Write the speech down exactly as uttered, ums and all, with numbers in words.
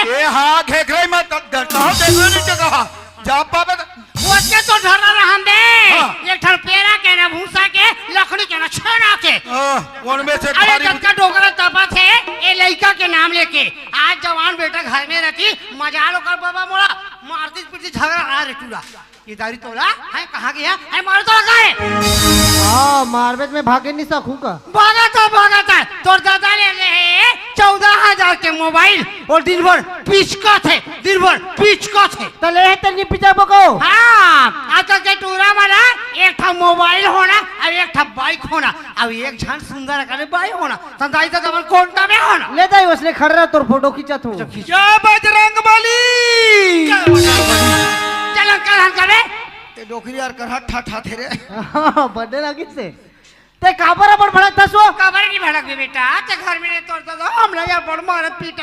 ए हा घेघरे में त-, त-, कहाँ घेघरे नहीं जगह? जा पाबे त-, ओतके तो ढर्रा रहन दे। हाँ। एक ठन पेरा के ना भूसा के, लकड़ी के ना छेना के। हाँ, ओन में से अरे भारी जतका डोकरा तपत हे, ए लइका के नाम लेके। आज जवान बेटा घर में रहती, मजाल ओकर बाबा मोला, मारती पीटती झगड़ा आ रे टूरा। ये दारी तोला, हैं, कहाँ गया? हैं, मारो तो लगा रे। हाँ, मारबे त मैं भागे नहीं सकूँ का? भागत हे, भागत हे। तोर दादा ले ले हे चौदह हजार के मोबाइल अउ दिन भर पिचकत हे, दिन भर पिचकत हे। त ले हे तेरी पिचकबो को? हाँ, आजकल के टूरा मन ला एक ठा मोबाइल होना अउ एक ठा बाइक होना, अउ एक झन सुंदर अकन बाई होना। त दाई त अपन कोंटा में होना। ले दाई, ओसने खड़े रह, तोर फोटो खींचत हूँ। अच्छा, खींच। जय बजरंग बली। चल, अंकल, हम करे। ते डोकरी यार कर हट, हट, हट रे। हाँ, बड्डे लगिस हे। ते काबर अब्बड़ भड़कथस ओ? काबर नहीं भड़कबे बेटा, ते घर में नहीं तोर तो, हम ना यार बड़ मारत पीटत।